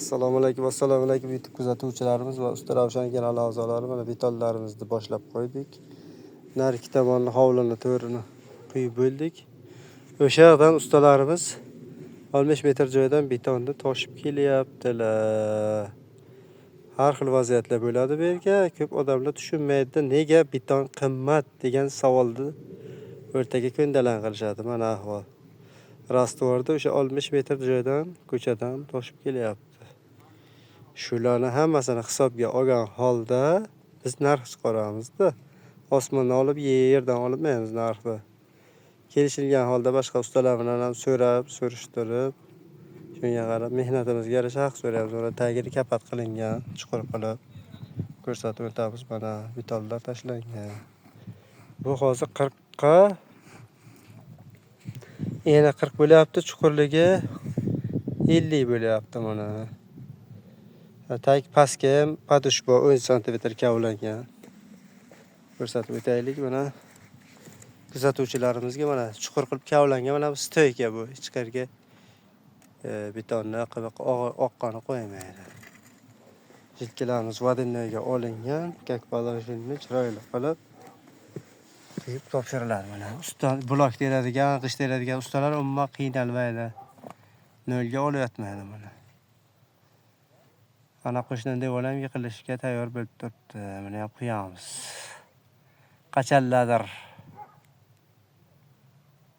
Assalomu alaykum, assalomu alaykum YouTube kuzatuvchilarimiz va Usta Ravshan kanali a'zolari. Mana betonlarimizni boshlab qo'ydik. Narigi tomonni hovlini to'rini quyib bo'ldik. O'sha yoqdan ustalarimiz 60 metr joydan betonni toshib kelyaptilar. Har xil vaziyatlar bo'ladi bu yerga. Ko'p odamlar tushunmaydi, nega beton qimmat degan savolni o'rtaga ko'ndalang qilishadi. Mana ahvol. Rastvorda o'sha 60 metr joydan ko'chadan toshib kelyapti. Shularni hammasini hisobga olgan holda biz narx chiqaramizda. Osmondan olib, yerdan olmaymiz narxni. Kelishilgan holda boshqa ustalar bilan ham so'rab, surishtirib, shunga qarab mehnatimizga yarasha haq so'raymiz. Mana tagini kapat qilingan, chuqur qilib ko'rsatib o'tamiz. Mana betonlar tashlangan. Bu hozir 40 ga eni 40 bo'lyapti, chuqurligi 50 bo'lyapti mana. Tag pastga ham подошва 10 santimetr kavlangan. Ko'rsatib o'taylik mana kuzatuvchilarimizga, mana chuqur qilib kavlangan, mana bu стойка bu. Hech qayerga betonni oqqani qo'ymaydi. Jilkalarimiz водяной ga olingan, как положено chiroyli qilib quyib topshiriladi mana. Usta blok teradigan, g'isht teradigan ustalar umuman qiynalmaydi. Nolga olyapmaydi mana. Ana qo'shni devor ham yiqilishga tayyor bo'lib turibdi. Buni ham quyamiz. Qachonlardir